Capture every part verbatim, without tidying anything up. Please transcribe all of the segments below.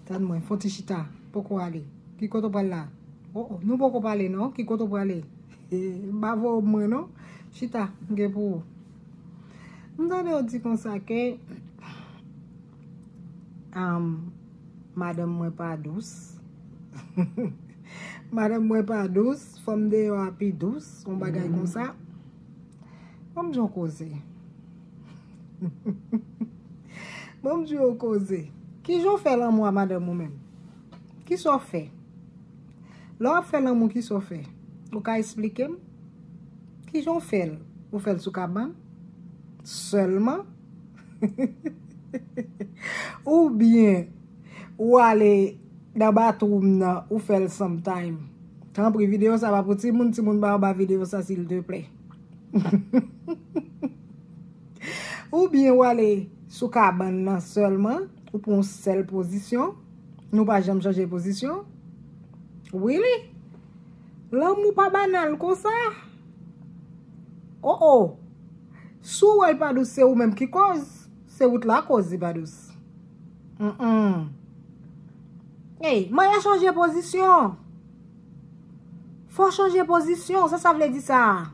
Tann mwen, fon ti chita. Poko ale. Ki kote w pral la? Oh, oh, nou poko pale non. Ki kote w prale? M pa voye w mwen non. Chita, m gen pou ou. M tande w di konsa ke um, madanm mwen pa dous. Madanm mwen pa dous. Fanm deyò a pi dous. Yon bagay konsa. Ban m di yon koze. Ban m di yon koze. Kijan w fè lanmou a madanm ou menm? Kisa w fè? Lè w ap fè lanmou, kisa w fè? Ou ka esplike m? Kijan w fè l? Ou fè l sou kabann? Sèlman? Oubyen ou ale nan bathroom nan, ou fè l sometime? Tanpri, videyo sa pa pou timoun, timoun pa anba videyo sa, silteplè. Oubyen ou ale sou kabann nan sèlman, ou pran yon sèl pozisyon, nou pa janm chanje pozisyon. Really? Lanmou pa banal konsa. Oh, oh. Si w wè l pa dous, se ou menm ki kòz. Se ou t lakòz li pa dous. Mm-mm. Hey, manyen chanje pozisyon. Fò chanje pozisyon. Sa sa vle di sa?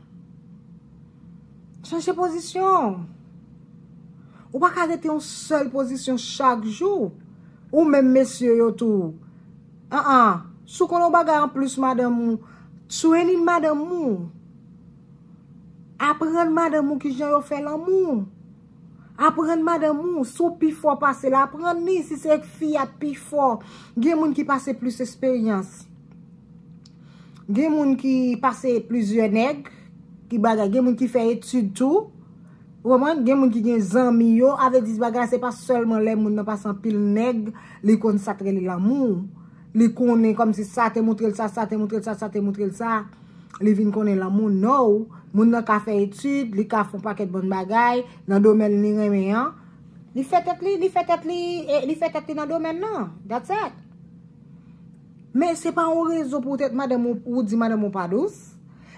Chanje pozisyon. Ou pa ka rete yon sèl pozisyon chak jou. Ou menm mesye yo tou. An an. Si w konnen yon bagay anplis madanm ou, training madanm ou. Aprann madanm ou kijan yo fè lanmou. Aprann madanm ou, si w pi fò pase l, aprann li, si se fi a pi fò. Gen moun ki pase plis esperyans. Gen moun ki pase plizyè nèg, ki bagay, gen moun ki fè etid tou. Ou konprann? Gen moun ki gen zanmi yo, avè di bagay, se pa sèlman lè moun nan pase anpil nèg, li konn sa t rele lanmou. Li konnen kòmsi sa te montre l sa, sa te montre l sa, sa te montre l sa. Li vin konnen lanmou, no. Moun nan ka fè etid, li ka fè yon pakèt bon bagay nan domèn li renmen an. Li fè tèt li, li fè tèt li, e, li fè tèt li nan domèn nan. That's it. Men se pa yon rezon poutèt madanm ou, ou di madanm ou pa dous,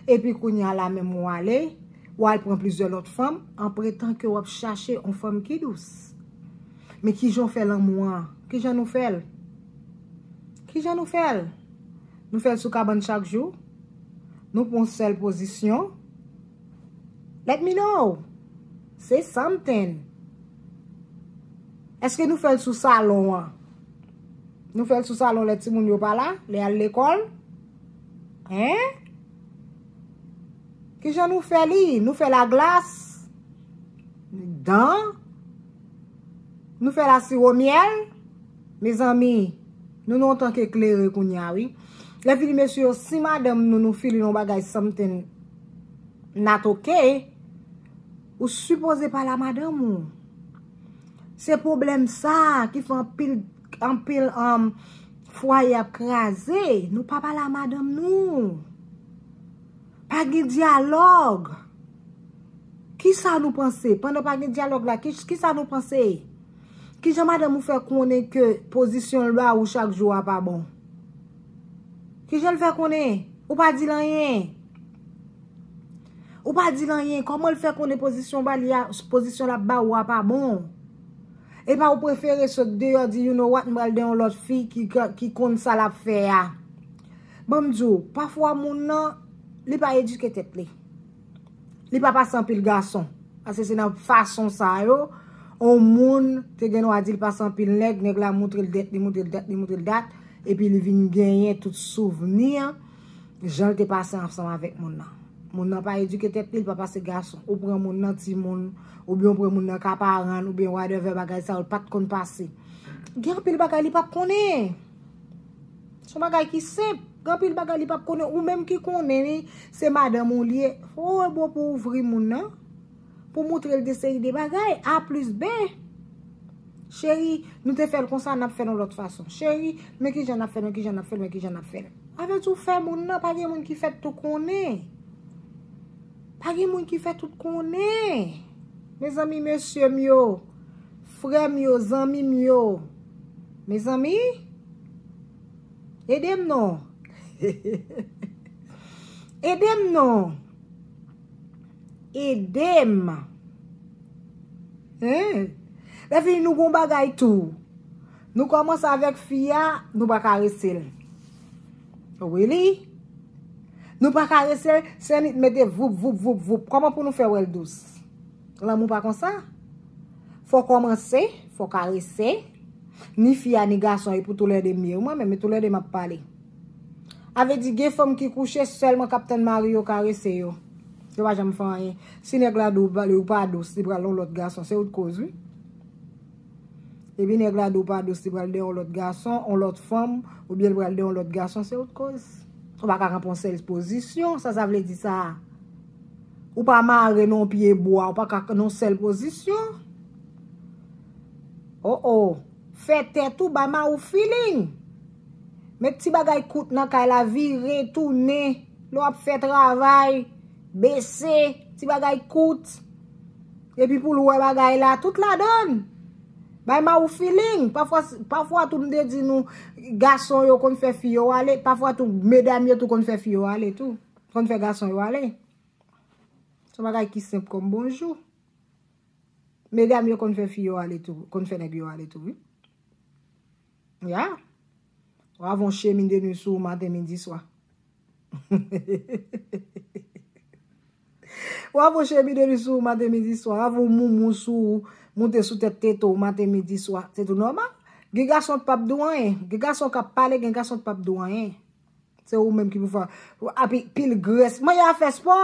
epi kounye a la menm ou ale, ou al pran plizyè lòt fanm, an pretan ke w ap chache yon fanm ki dous. Men kijan w fè lanmou an? Kijan nou fè l? Kijan nou fè l? Nou fè l sou kabann chak jou? Nou pran yon sèl pozisyon? Let me know. Say something. Èske nou fè l sou salon an? Nou fè l sou salon lè timoun yo pa la, lè y al lekòl? Hein? Kijan nou fè li? Nou fè laglas? Dan? Nou fè la siwo myèl? Mezanmi, nou nan yon tan k eklere kounye a, wi. Lè fini, mesye yo, si madanm nou, nou feel yon bagay, something not okay, ou sipoze pale a madanm ou. Se pwoblèm sa ki fè anpil, anpil, um, fwaye ap kraze. Nou pa pale a madanm nou. Pa gen dyalòg. Kisa nou panse? Pandan pa gen dyalòg la, ki, kisa nou panse? Kijan madanm ou fè konnen ke pozisyon l ba ou chak jou a pa bon? Kijan l fè konnen? Ou pa di l anyen. Ou pa di l anyen. Kòman l fè konnen pozisyon ba li a, pozisyon l ap ba ou a pa bon? Epa ou prefere sot deyò, di, "You know what, m pral de yon lòt fi ki, ki konn sa l ap fè a." Ban m di w, pafwa moun nan, li pa edike tèt li. Li pa pase anpil gason. Paske se nan fason sa yo, yon moun te gen dwa di l pase anpil nèg, nèg la montre l dèt li, montre l dèt li, montre l dat, epi li vin genyen tout souvni jan l te pase ansanm avèk moun nan. Moun nan pa edike tèt li, li pa pase gason. Ou pran moun nan timoun, oubyen ou pran moun nan ka paran, oubyen whatever bagay sa yo, l pa t konn pase. Gen anpil bagay li p ap konnen. Se yon bagay ki senp. Gen anpil bagay li p ap konnen. Ou menm ki konnen li, se madanm ou li ye. Fò w bon pou ouvri moun nan. Pou montre l de seri de bagay. A plis B. Cheri, nou te fè l konsa, n ap fè l yon lòt fason. Cheri, men kijan n ap fè l, men kijan n ap fè l, men kijan n ap fè l. Avè di w fè moun nan, pa gen moun ki fèt tou konnen. Pa gen moun ki fè tout konnen. Mezanmi, mesye m yo, frè m yo, zanmi m yo. Mezanmi, ede m non. Ede m non. Ede m. Hein? Lè fini nou gon bagay tou. Nou kòmanse avèk fi a, nou pa karese l. Really? Nou pa karese l, se nèg mete voup, voup, voup, voup. Kòman pou nou fè wè l dous? Lanmou pa konsa. Fò kòmanse, fò karese. Ni fi a, ni gason, e pou toulède m ye. Mwen menm, e toulède m ap pale. A vle di, gen fanm ki kouche sèlman k ap tann mari yo karese yo. Yo pa janm fè anyen. Si nèg la di w, ou pa dous, li pral yon lòt gason. Se ou t koz, wi. Epi nèg la di w pa dous, li pral de yon lòt gason, yon lòt fanm, oubyen li pral de yon lòt gason, se ou t koz. Ou pa ka kanpe yon sèl pozisyon, sa sa vle di sa? Ou pa mare nan yon pye bwa, ou pa ka nan yon sèl pozisyon. Oh, oh. Fè tèt ou ba mari w feeling. Met ti bagay kout nan kay la, vire, tounen. Lè w ap fè travay, bese, ti bagay kout. Epi pou l wè bagay la, tout ladann. Bay mari w feeling. Pafwa, pafwa tou m te di nou, gason yo konn fè fi yo ale. Pafwa tou, medam yo tou konn fè fi yo ale tou. Konn fè gason yo ale. Se yon bagay ki senp kòm bonjou. Medam yo konn fè fi yo ale tou, konn fè nèg yo ale tou, wi. Ya. W ap yon chemine de nwi sou ou maten, midi, swa. W ap yon chemine de nwi sou ou maten, midi, swa. W ap yon moumou sou ou, moute sou tèt tete w maten, midi, swa. Se tou nòmal. Gen gason k p ap di w anyen. Gen gason k ap pale, gen gason k p ap di w anyen. Se ou menm ki pou fè. Api pil grès. Manzè a fè spò.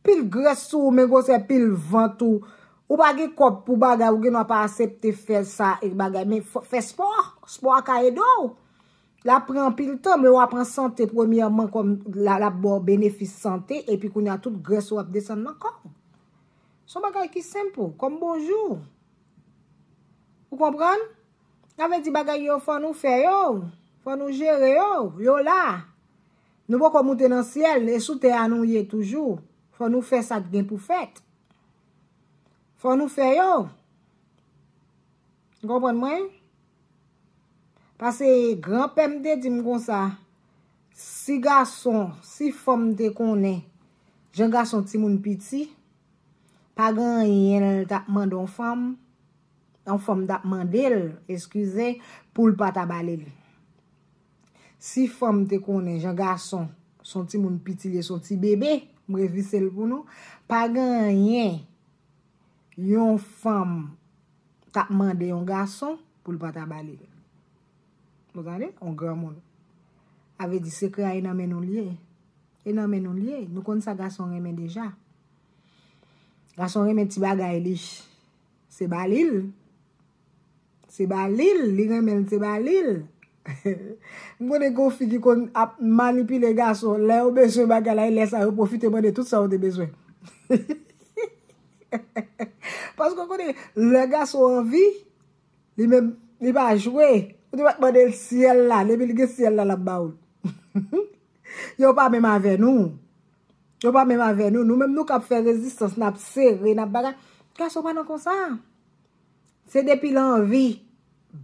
Pil grès sou ou, men gwosè pil vant ou. Ou pa gen kòb pou bagay, ou gen dwa pa aksepte fè sa e bagay. Men fò, fè spò. Spò a ka ede w. L ap pran anpil tan, men w ap pran sante premyèman kòm l ap ba w benefis sante, epi kounye a tout grès ou ap desann nan kò w. Se yon bagay ki senp, kòm bonjou. Ou konprann? Sa vle di bagay yo, fò nou fè yo. Fò nou jere yo. Yo la. Nou poko moute nan syèl, e sou tè a nou ye toujou. Fò nou fè sa k gen pou fèt. Fò nou fè yo. Ou konprann mwen? Paske granpè m te di m konsa, si gason, si fanm te konnen jan gason timoun piti, pa gen anyen l t ap mande yon fanm, yon fanm t ap mande l, eskize, pou l pa ta ba li l. Si fanm te konnen jan gason, se yon timoun piti l ye, se yon ti bebe, m revise l pou nou, pa gen anyen yon fanm t ap mande yon gason pou l pa ta ba li l. Ou tande? Yon granmoun. Sa vle di sekrè a e nan men nou l ye. E nan men nou l ye. Nou konn sa gason renmen deja. Gason renmen ti bagay li. Se ba li l. Se ba li l. Li renmen l, se ba li l. M konnen gen yon fi ki konn ap manipile gason. Lè yo bezwen bagay la, e lè sa yo pwofite mande tout sa yo te bezwen. Paske w konnen, lè gason anvi, li menm, li pa jwe. Ou te mèt mande l syèl la, depi li gen syèl la, l ap ba ou l. Yo pa menm avè nou. Yo pa menm avè nou. Nou menm nou k ap fè rezistans, n ap sere, n ap bagay. Gason pa nan konsa. Se depi l anvi,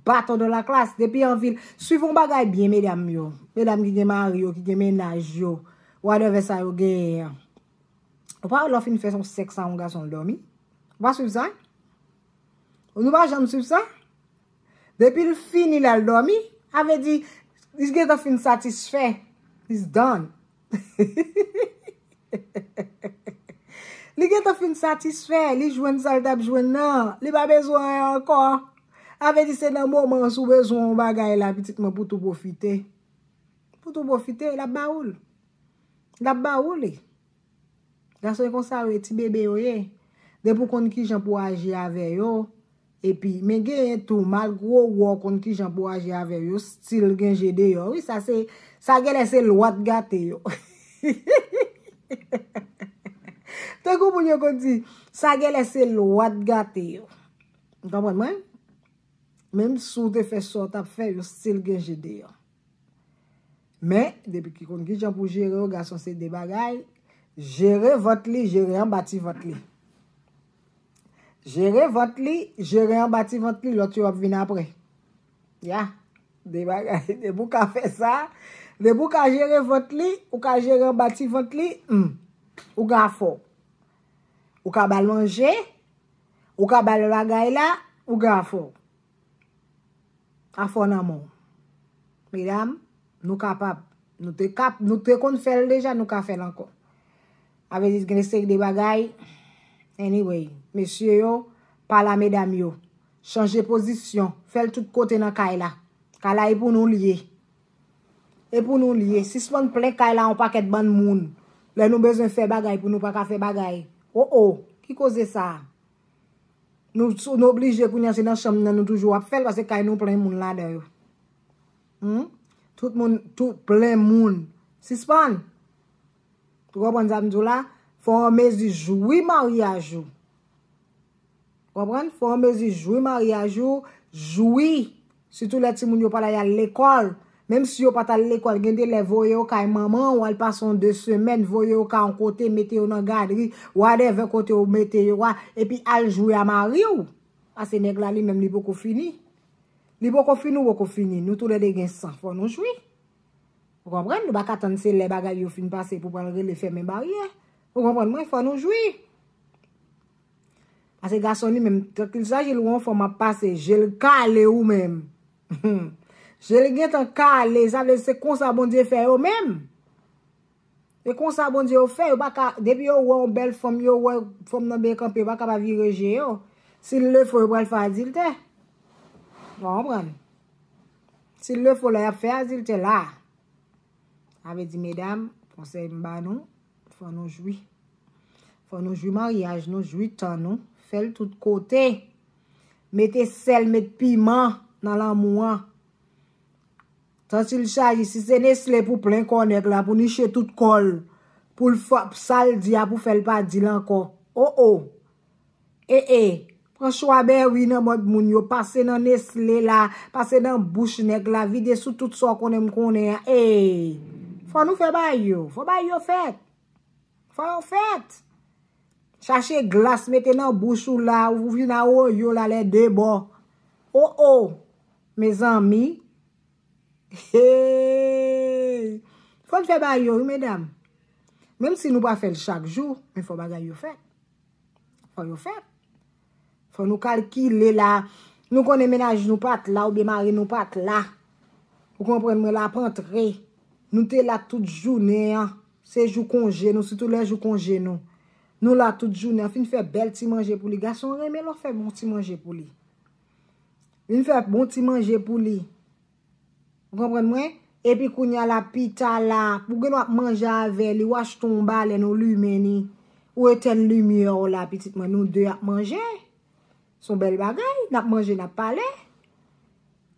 baton dans la classe, depi anvi l. Swiv yon bagay byen, medam yo. Medam ki gen mari yo, ki gen mennaj yo. Whatever sa yo genyen an. Ou pa wè lè w fin fè yon sèks a yon gason l dòmi? Ou pa swiv sa? Nou pa janm swiv sa? Depi l fini l al dòmi, sa vle di, li gentan fin satisfè. It's done. Li gentan fin satisfè, li jwenn sa l t ap jwenn nan, li pa bezwen anyen ankò. Sa vle di se nan moman an si w bezwen yon bagay la, pitit mwen, pou tou pwofite. Pou tou pwofite, l ap ba ou l. L ap ba ou li. Gason e konsa yo ye, ti bebe yo ye. Depi w konn kijan pou w aji avè yo, epi, men genyen tou, malgre w wè w konn kijan pou w aji avè yo, still gen je deyò. Wi, sa se, sa genlè se lwa t gate yo. Tankou moun yo konn di, sa genlè se lwa t gate yo. Ou konprann mwen? Menm si w te fè sa w t ap fè, yo still gen je deyò. Men, depi ki konn kijan pou jere yo, gason se de bagay, jere vant li, jere anba ti vant li. Jere vant li, jere anba ti vant li, lòt yo ap vin apre. Ya, de bagay, depi w ka fè sa, depi w ka jere vant li, ou ka jere anba ti vant li, hmm, ou gen afè w. Ou ka ba l manje, ou ka ba l bagay la, ou gen afè w. afò nan men w. Medam, nou kapab. Nou te kap, nou te konn fè l deja, nou ka fè l ankò. Sa vle di gen seri de bagay. Anyway, mesye yo, pale a medam yo. Chanje pozisyon. Fè l tout kote nan kay la. Kay la e pou nou l ye. E pou nou l ye. Sispann plen kay la yon pakèt bann moun. Lè nou bezwen fè bagay pou nou pa ka fè bagay. O o, ki koze sa a? Nou, nou oblije kounye a se nan chanm nan nou toujou ap fè l, paske kay nou plen moun ladan yo. Hmm? Tout moun, tout plen moun. Sispann. Ou konprann sa m di w la? Fò w an mezi jwi maryaj ou. Konprann? Fò w an mezi jwi maryaj ou, jwi. Sitou lè timoun yo pa la y al lekòl. Menm si yo pa t al lekòl, gen de lè voye yo kay manman w, al pase yon de semèn, voye yo kay yon kote, mete yo nan gadri, whatever kote yo mete yo a, epi al jwe a mari w. Paske nèg la li menm li poko fini. Li poko fini, ou poko fini. Nou toulède gen san, fò nou jwi. Ou konprann? Nou pa ka tann se lè bagay yo fin pase pou pral rele fèmen baryè. Ou konprann mwen? Fò nou jwi. Paske gason li menm, tranquille fragile, ou yon fanm ap pase, je l kale ou menm. Je l gentan kale, sa vle di se konsa Bondye fè yo menm. Se konsa Bondye yo fè, yo pa ka, depi yo wè yon bèl fanm, yo wè fanm nan byen kanpe, yo pa ka pa vire je yo. S'il le faut, yo pral fè adiltè. Ou konprann? S'il le faut, la y ap fè adiltè la. Sa vle di, medam, konsèy m ba nou, fò nou jwi. Fò nou jwi maryaj nou, jwi tan nou, fè l tout kote. Mete sèl, met piman nan lanmou an. Tanti l chaji, si se Nestlé pou plen kò nèg la, pou niche tout kò l, pou l fè sa l di a, pou fè l pa di l ankò. O o! E e! Pran chwa bèwi nan mòd moun yo, pase nan Nestlé la, pase nan bouch nèg la, vide sou tout sa w konnen m konnen an. E! Fò nou fè bagay yo, fò bagay yo fèt. Fò yo fèt. Chache glas, mete nan bouch ou la, ou vin a woyo la lè de bò. O o! Mezanmi. Hey! Fò n fè bagay yo, wi, medam. Menm si nou pa fè l chak jou, men fò bagay yo fèt. Fò yo fèt. Fò nou kalkile la. Nou konnen mennaj nou pa t la, oubyen mari nou pa t la. Ou konprann mwen, l ap antre. Nou te la tout jounen an. Se jou konje nou, sitou lè jou konje nou. Nou la tout jounen an, fin fè bèl ti manje pou li. Gason renmen lè w fè bon ti manje pou li. Vin fè bon ti manje pou li. Ou konprann mwen? Epi kounye a la, pita la, ou gen dwa ap manje avè li, ou achte yon balèn, ou limen li, ou etèn limyè w la, pitit mwen, nou de ap manje. Se yon bèl bagay, n ap manje, n ap pale.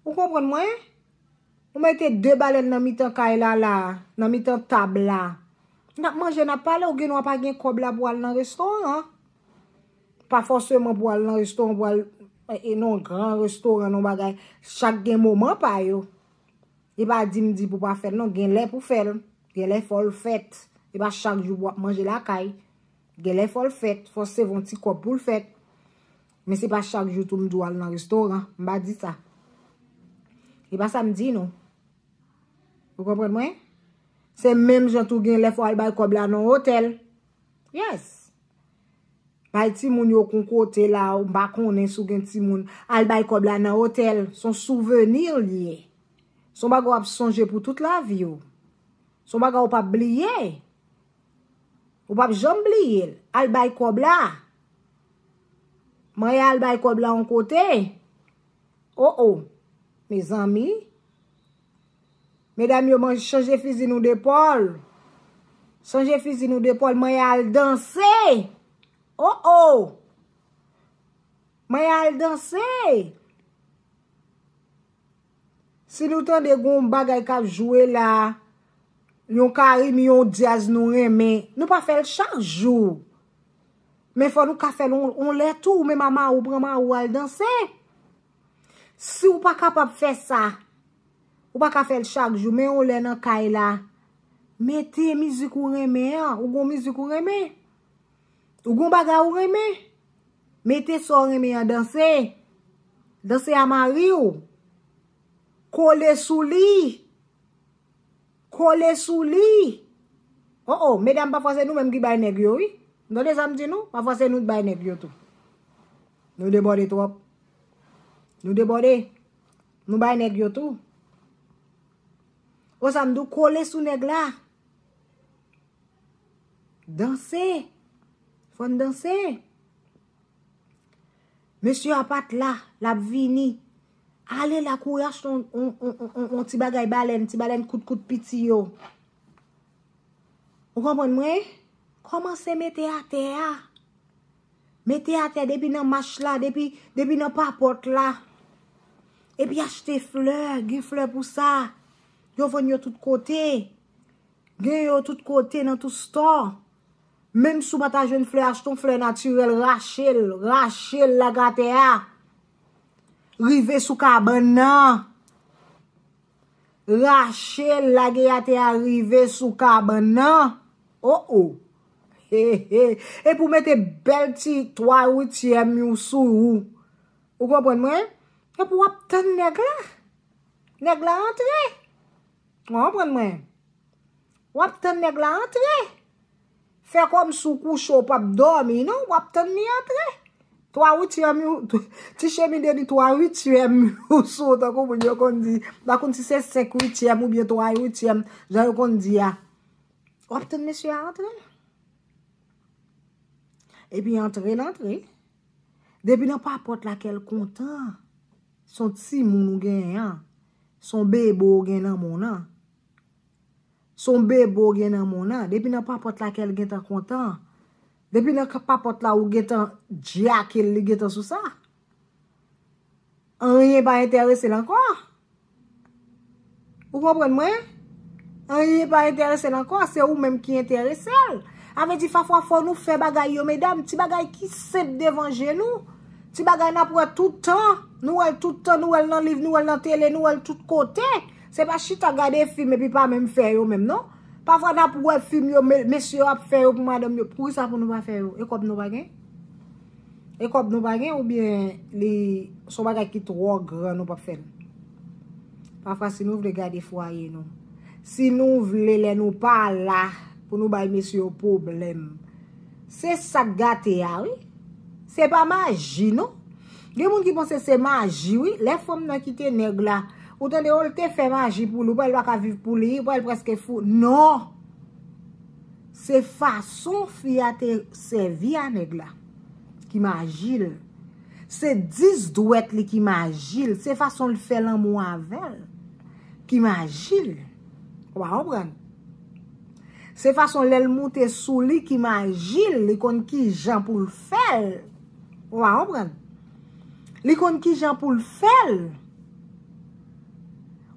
Ou konprann mwen? Ou mete de balèn nan mitan kay la, la, nan mitan tab la. N ap manje, n ap pale, ou gen dwa pa gen kòb la pou al nan restoran. Pa fòseman pou al nan restoran, pou al, e, e, nan yon gran restoran, nan yon bagay. Chak gen moman pa yo. E pa di m di pou pa fè l, non, gen lè pou fè l. Gen lè fò l fèt. E pa chak jou pou w ap manje lakay. Gen lè fò l fèt, fò seve yon ti kòb pou l fèt. Men se pa chak jou tou m di w al nan restoran. M pa di sa. E pa sa m di nou. Ou konprann mwen? Se menm jan tou gen lè fò al bay kòb la nan otèl. Yes. Bay timoun yo kon kote la, ou pa konnen si w gen timoun. Al bay kòb la nan otèl. Se yon souveni li ye. Se yon bagay w ap sonje pou tout lavi w. Se yon bagay ou p ap bliye. Ou p ap janm bliye l. Al bay kòb la. Mwen al bay kòb la yon kote. O o. Mezanmi. Medam yo, mwen chanje fizi nou depòl. Chanje fizi nou depòl. Mwen al danse. O o. Mwen al danse. Si nou tande gon bagay k ap jwe la, yon karim, yon djaz nou renmen, nou pa fè l chak jou. Men fò nou ka fè l on, on lè tou, ou menm a mari w, pran mari w al danse. Si w pa kapab fè sa, ou pa ka fè l chak jou, men on lè nan kay la, mete mizik ou renmen an, ou gon mizik ou renmen. Ou gon bagay ou renmen. Mete sa w renmen an danse. Danse a mari w. Kole sou li. Kole sou li. O o, medam, pafwa se nou menm ki bay nèg yo, wi. Tande sa m di nou? Pafwa se nou k bay nèg yo tou. Nou debòde twòp. Nou debòde. Nou bay nèg yo tou. Osa m di w kole sou nèg la. Danse. Fò n danse. Mesye a pa t la, l ap vini. Ale la kouri achte yon, yon, yon, yon, yon, yon ti bagay balèn, ti balèn kout kout piti yo. Ou konprann mwen? Kòmanse mete atè a. Mete atè depi nan mach la, depi, depi nan papòt la. Epi achte flè, gen flè pou sa. Yo vann yo tout kote. Gen yo tout kote nan tout store. Menm si w pa ta jwenn flè, achte yon flè natirèl, rache l, rache l lage atè a. Rive sou kabann nan. Rache l lage atè a rive sou kabann nan. Oh oh. He he. Epi w mete bèl ti twa uityèm yo sou ou. Ou konprann mwen? Epi w ap tann nèg la. Nèg la antre. Ou konprann mwen? W ap tann nèg la antre. Fè kòmsi w kouche, w p ap dòmi, non. W ap tann li antre. Twa uityèm yo, ti chemide li twa uityèm yo sou, tankou moun yo konn di. M pa konn si se senk uityèm oubyen twa uityèm, jan yo konn di a. W ap tann mesye a antre. Epi antre l antre. Depi nan papòt la kè l kontan. Se yon timoun ou genyen an. Se yon bebe w gen nan men w nan. Se yon bebe w gen nan men w nan. Depi nan papòt la kè l gentan kontan. Depi nan papòt la ou gentan djake l, li gentan sou sa. Anyen pa enterese l ankò. Ou konprann mwen? Anyen pa enterese l ankò, se ou menm ki enterese l. Sa vle di, pafwa fò nou fè bagay yo, medam, ti bagay ki senp devan je nou. Ti bagay n ap wè tout tan, nou wè l tout tan, nou wè l nan liv, nou wè l nan tele, nou wè l tout kote. Se pa chita gade fim epi pa menm fè yo menm, non. Pafwa n ap wè fim yo, me-, mesye yo ap fè yo pou madanm yo. Poukisa pou nou pa fè yo? E kòb nou pa gen? E kòb nou pa gen oubyen li se yon bagay ki twò gran nou p ap fè l? Pafwa, si nou vle gade fwaye nou, si nou vle lè nou pa la pou nou bay mesye yo pwoblèm, se sa k gate a, wi. Se pa maji, non. Gen moun ki panse se maji, wi. Lè fanm nan kite nèg la, ou tande, o, l te fè maji pou li, ou pa wè l pa ka viv pou li, ou pa wè l prèske fou. Non! Se fason fi a te sèvi a nèg la ki maji l. Se dis dwèt li ki maji l. Se fason l fè lanmou avè l ki maji l. Ou pa konprann? Se fason lè l moute sou li ki maji l. Li konn ki jan pou l fè l. Ou pa konprann? Li konn ki jan pou l fè l.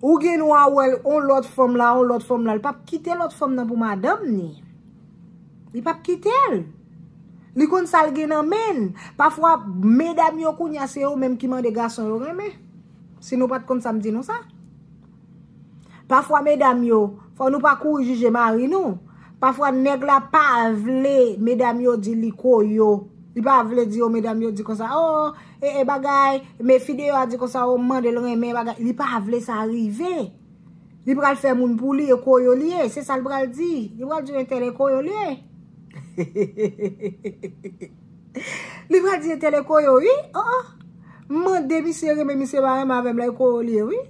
Ou gen dwa wè l, on lòt fanm la, on lòt fanm la, li p ap kite lòt fanm nan pou madanm ni. Li p ap kite l. Li konn sa l gen nan men l. Pafwa, medam yo kounye a, se yo menm ki mande gason yo renmen. Si nou pa t konn sa, m di nou sa. Pafwa, medam yo, fò nou pa kouri jije mari nou. Pafwa, nèg la pa vle medam yo di li koyo. Li pa vle di yo, medam yo di konsa, o, e, e bagay, men fi deyò a di konsa, o, m mande l renmen bagay. Li pa vle sa rive. Li pral fè moun pou li, e koyo li ye. Se sa l pral di. Li pral di entèl e koyo li ye. Li pral di entèl e koyo, wi. O, o. M mande misye renmen, misye pa renmen avè m la, e koyo li ye, wi.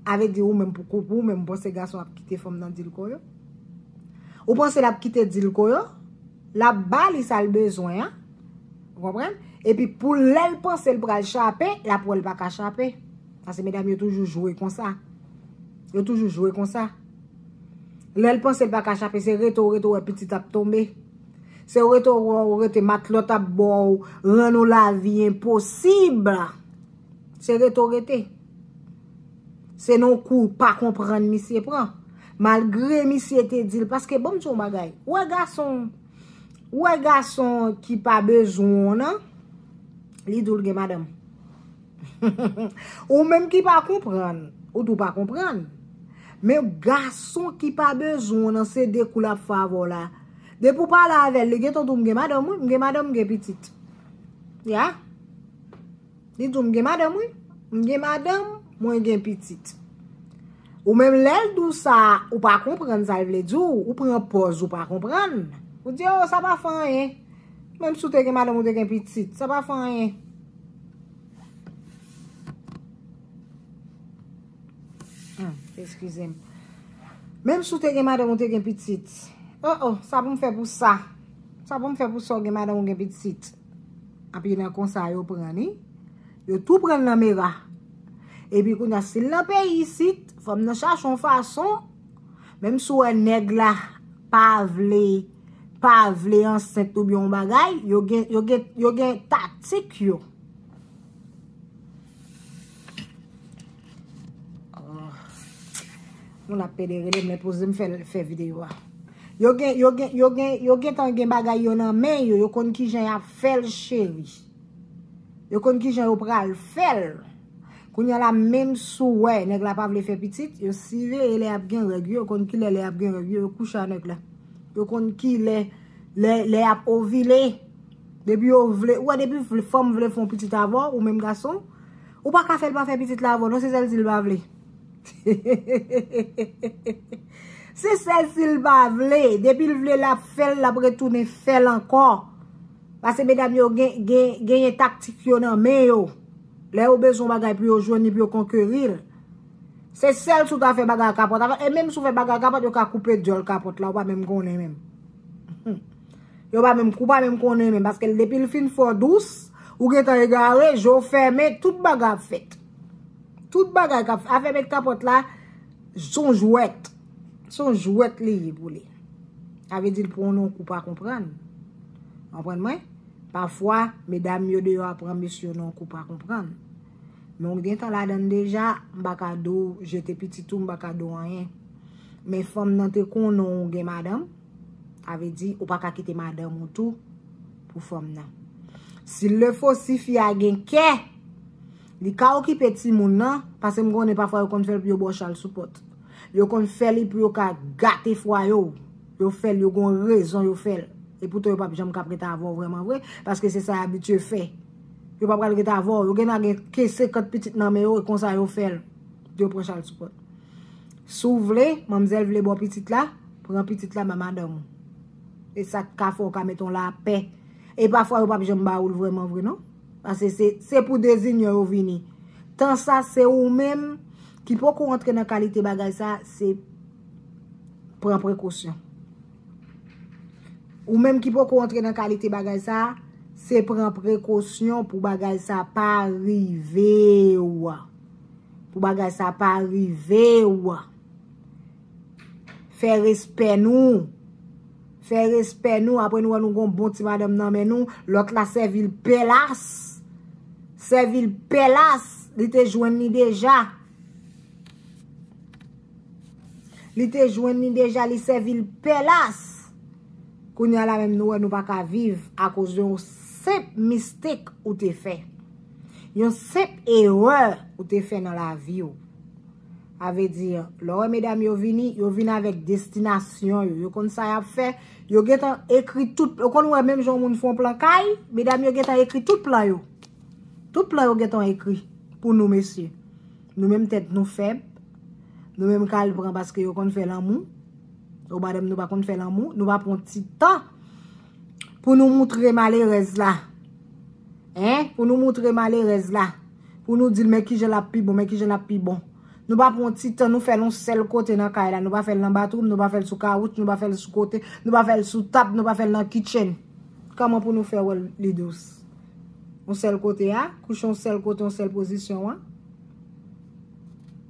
A vle di ou menm pou, pou ou menm, ou panse gason ap kite fanm nan di l koyo? Ou panse l ap kite di l koyo? L ap ba li sa l bezwen an. Ou konprann? Epi pou lè l panse l pral chape, l ap wè l pa ka chape. Paske medam yo toujou jwe konsa. Yo toujou jwe konsa. Lè l panse l pa ka chape, se rete w rete w wè pitit ap tonbe. Se rete w wè w rete matlòt ap ba w, rann ou lavi enposib. Se rete w rete. Se nan kou pa konprann misye pran. Malgre misye te di l, paske ban m di w yon bagay. Ou wè gason, ou wè gason ki pa bezwen w nan, li di w l gen madanm. Ou menm ki pa konprann, ou tou pa konprann. Men gason ki pa bezwen w nan se de kou l ap fè avè w la. Depi w pale avè l, li gentan di w m gen madanm, wi, m gen madanm, m gen pitit. Ya. Li di w, "M gen madanm, wi. M gen madanm, mwen gen pitit." Ou menm lè l di w sa, ou pa konprann sa l vle di w, ou pran pòz ou pa konprann. Ou di, "O, sa pa fè anyen. Menm si w te gen madanm, ou te gen pitit, sa pa fè anyen." Eskize m. Menm si w te gen madanm, ou te gen pitit. Oh, oh, sa pou m fè pou sa? Sa pou m fè pou sa w gen madanm, ou gen pitit? Epi nan konsa yo pran li. Yo tou pran l nan mera. Epi kounye a, si l nan peyi isit, fanm nan chache yon fason, menm si w wè nèg la pa vle, pa vle ansent oubyen yon bagay, yo gen, yo gen, yo gen taktik yo. Oh. Moun ap pede rele m, men poze m fè, fè videyo a. Yo gen, yo gen, yo gen, yo gentan gen bagay yo nan men yo, yo konn kijan y ap fè l, cheri. Yo konn kijan yo pral fè l. Kounye a la, menm si w wè nèg la pa vle fè pitit, yo siveye lè y ap gen règ yo, yo konn kilè lè y ap gen règ yo, yo kouche a nèg la. Yo konn kilè, lè, lè y ap ovile. Depi yo vle, ou wè, depi vle, fanm vle fè yon pitit avè w, ou menm gason, ou pa ka fè l pa fè pitit la avè w, non, se sèl si l pa vle. Se sèl si l pa vle. Depi l vle, l ap fè l, l ap retounen fè l ankò. Paske medam yo gen, gen, genyen taktik yo nan men yo. Lè yo bezwen yon bagay pou yo jwenn li, pou yo konkeri l. Se sèl si w ta fè bagay a kapòt. E menm si w fè bagay a kapòt, yo ka koupe dyòl kapòt la, ou pa menm konnen menm. Yo pa menm, ou pa menm konnen menm, paske depi l fin fè w dous, ou gentan egare, je w fèmen, tout bagay ap fèt. Tout bagay k ap, afè met kapòt la, se yon jwèt. Se yon jwèt li ye pou li. Sa vle di l pran w nan yon kou pa konprann. Konprann mwen? Pafwa, medam yo deyò a pran mesye yo nan yon kou pa konprann. Men w gentan ladan l deja, m pa ka di w jete pitit ou, m pa ka di w anyen. Men fanm nan te konnen w gen madanm, sa vle di ou pa ka kite madanm ou tou pou fanm nan. Si l le fo, si fi a gen kè, li ka okipe timoun nan, paske m konnen pafwa yo konn fè l pou yo ba w chal sou pòt. Yo konn fè li pou yo ka gate fwaye w. Yo fè l, yo gon rezon yo fè l. E poutan yo p ap janm k ap rete avè w vrèman vre, paske se sa y abitye fè. Yo p ap pral rete avè w. Yo gentan gen ke senkant pitit nan men yo, e konsa yo fè l. Yo pran chal sou pòt. Si w vle, manmzèl vle ba w pitit la, pran pitit la, ba madanm ou. E sa k ka fè w ka mete yon lapè. E pafwa yo p ap janm ba ou l vrèman vre, non. Paske se, se pou dezinyon yo vini. Tan sa, se ou menm ki poko antre nan kalite bagay sa, se pran prekosyon. Ou menm ki poko antre nan kalite bagay sa, se pran prekosyon pou bagay sa pa rive w. Pou bagay sa pa rive w. Fè respè nou. Fè respè nou. Apre nou wè nou gon bon ti madanm nan men nou. Lòt la sèvi l pèlas. Sèvi l pèlas. Li te jwenn li deja. Li te jwenn li deja, li sèvi l pèlas. Kounye a la menm nou wè nou pa ka viv akoz de yon senp mistake ou te fè. Yon senp erè ou te fè nan lavi w. Sa vle di, lè w wè medam yo vini, yo vin avèk destinasyon yo. Yo konn sa y ap fè. Yo gentan ekri tout, yo konn wè menm jan yon moun fè yon plan kay, medam yo gentan ekri tout plan yo. Tout plan yo gentan ekri pou nou, mesye. Nou menm tèt nou fèb. Nou menm ka al pran paske yo konn fè lanmou. Ou madanm nou pa konn fè lanmou. Nou pa pran ti tan pou nou moutre malerèz la. Hein? Pou nou moutre malerèz la. Pou nou di l, men kijan l ap pi bon, men kijan l ap pi bon. Nou pa pran ti tan, nou fè l yon sèl kote nan kay la. Nou pa fè l nan batwoup, nou pa fè l sou kawoutch, nou pa fè l sou kote, nou pa fè l sou tab, nou pa fè l nan kitchen. Kòman pou nou fè wè l li dous? Yon sèl kote a, kouche yon sèl kote, yon sèl pozisyon an.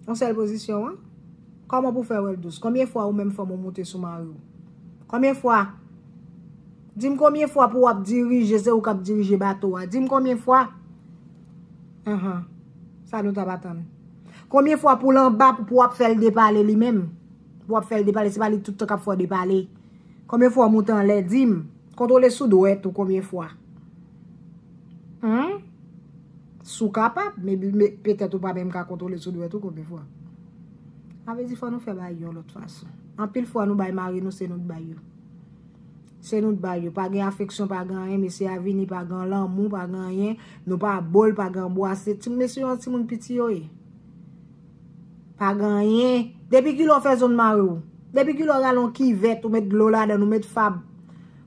Yon sèl pozisyon an. Kòman pou fè wè l dous? Konbyen fwa ou menm fanm ou moute sou mari w? Konbyen fwa? Di m konbyen fwa pou w ap dirije, se ou k ap dirije bato a. Di m konbyen fwa? Anhan. Sa nou t ap atann. Konbyen fwa pou l anba pou, pou w ap fè l depale li menm? Pou w ap fè l depale, se pa li tout tan k ap fè w depale. Konbyen fwa w moute anlè, di m? Kontwole sou dwèt ou konbyen fwa? Humm? Si w kapab, men, men petèt ou pa menm ka kontwole sou dwèt ou konbyen fwa. Sa vle di fò nou fè bagay yon lòt fason. Anpil fwa nou bay mari nou, se nou k bay yo. Se nou k bay yo. Pa gen afeksyon, pa gen anyen, mesye a vini, pa gen lanmou, pa gen anyen. Nou pa bo l, pa gen anbwase. Ti mesye yo, timoun piti yo ye. Pa gen anyen. Depi kilè w fè zong mari w? Depi kilè w rale yon kivèt, ou met dlo ladan l, ou met fab,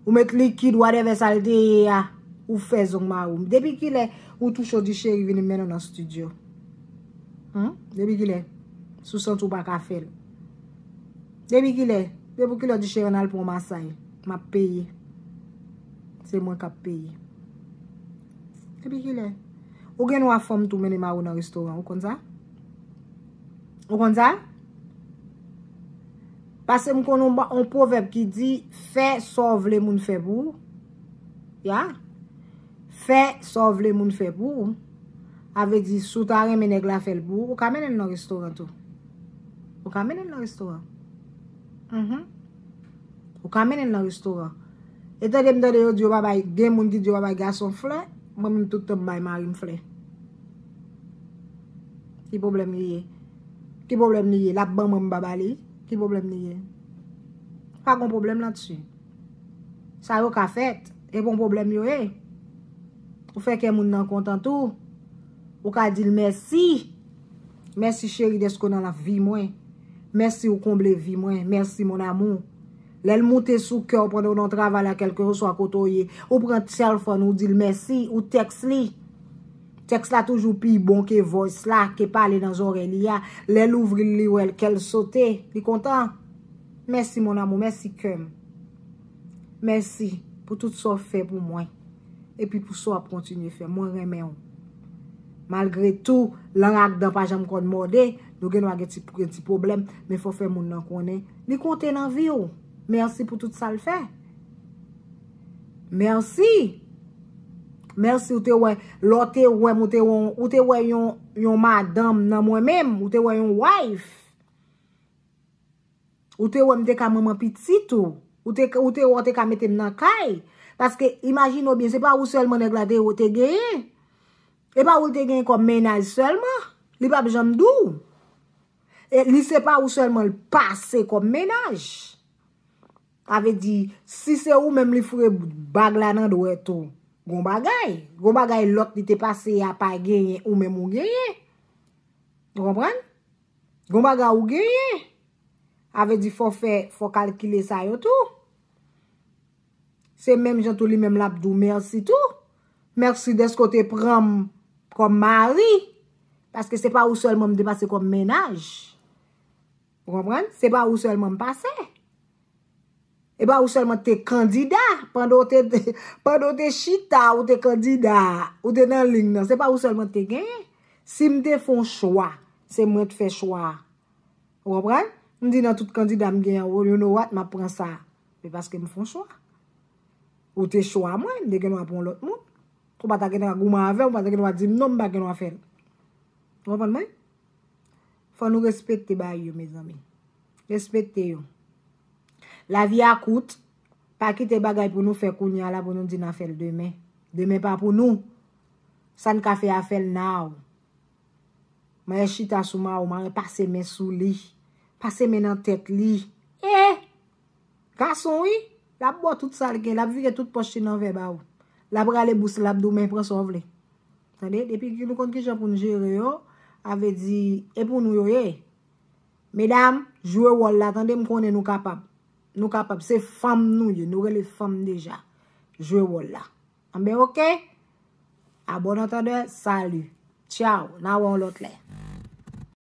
ou met likid, whatever sa l te ye a, ou fè zong mari w? Depi kilè ou touche w di cheri vini m mennen w nan estidyo? Humm? Depi kilè? Si w santi w pa ka fè l. Depi kilè? Depi kilè w di Cheran al pran masay? M ap peye. Se mwen k ap peye. Depi kilè? Ou gen dwa fanm tou mennen mari w nan restoran, ou konn sa? Ou konn sa? Paske m konn yon ba- yon pwovèb ki di, fè sa w vle moun fè pou ou. Ya. Fè sa w vle moun fè pou ou. A vle di, si w ta renmen nèg la fè l pou ou, ou ka mennen l nan restoran tou. Ou ka mennen l nan restoran. Mhm. Ou ka mennen l nan restoran. E tande m tande yo di yo pa bay, gen moun ki di yo pa bay gason flè, mwen menm tout tan m bay mari m flè. Ki pwoblèm li ye? Ki pwoblèm li ye? L ap ban mwen m pa ba li? Ki pwoblèm li ye? Pa gon pwoblèm la dsi. Sa yo ka fèt. E bon pwoblèm yo ye. Ou fè kè moun nan kontan tou. Ou ka di l mèsi. Mèsi cheri dèske w nan la vi mwen. Mèsi ou konble vi mwen. Mèsi mon amour. Lè l moute sou kè w pandan w nan travay la kèlkeswa kote w ye, ou pran tèlfòn ou di l mèsi, ou tèks li. Tèks la toujou pi bon ke voice la, ke pale nan zòrèy li a. Lè l ouvri l, li wè l, kè l sote, li kontan. Mèsi mon amour, mèsi kè m. Mèsi pou tout sa w fè pou mwen. Epi pou sa w ap kontinye fè. Mwen renmen w. Malgre tou, lang ak dan pa janm konn mòde, nou gen dwa gen ti, gen ti pwoblèm, men fò fè moun nan konnen li konte nan vi w. Mèsi pou tout sa l fè. Mèsi. Mèsi ou te wè, lè w te wè m, ou te wè, ou te wè yon, yon madanm nan mwen menm, ou te wè yon wife. Ou te wè m te ka manman pitit ou. Ou te, ou te wè w te ka mete m nan kay. Paske, imajine w byen, se pa ou sèlman nèg la te, te genyen. E pa ou l te genyen kòm mennaj sèlman. Li p ap janm di w. E li se pa ou sèlman l pase kòm mennaj. Sa vle di, si se ou menm li foure bag la nan dwèt ou, gon bagay. Gon bagay lòt li te pase a pa genyen, ou menm ou genyen. Ou konprann? Gon bagay ou genyen. Sa vle di fò fè, fò kalkile sa yo tou. Se menm jan tou li menm l ap di w mèsi tou. Mèsi dèske w te pran m kòm mari. Paske se pa ou sèlman m te pase kòm mennaj. Ou konprann? Se pa ou sèlman m pase. E pa ou sèlman te kandida. Pandan w te, pandan w te chita, ou te kandida. Ou te nan liy nan. Se pa ou sèlman te genyen. Si m te fè yon chwa, se mwen t fè chwa a. Ou konprann? M di nan tout kandida m genyen, oh, you know what, m ap pran sa. Se paske m fè yon chwa. Ou te chwa mwen, m te gen dwa pran lòt moun. Ou pa ta gen dwa goumen avè m, ou pa ta gen dwa di m non, m pa gen dwa fè l. Ou konprann mwen? Fò nou respekte bagay yo, mezanmi. Respekte yo. Lavi a kout. Pa kite bagay pou nou fè kounye a la pou nou di n a fè l demen. Demen pa pou nou. Sa n ka fè a, fè l now. Mwen chita sou mari w, mwen pase men sou li. Pase men nan tèt li. E! Gason, wi. L ap ba w tout sa l gen. L ap vire tout pòch li nan vè ba w. L ap rale bous li, l ap di w, men pran sa w vle. Tande? Depi ki nou konn kijan pou n jere yo, sa vle di, e pou nou yo ye. Medam, jwe wòl la, tande, m konnen nou kapab. Nou kapab. Se fanm nou ye. Nou rele fanm deja. Jwe wòl la. Anben, oke? A bon antandè, sali. Tchaw. N a wè yon lòt lè.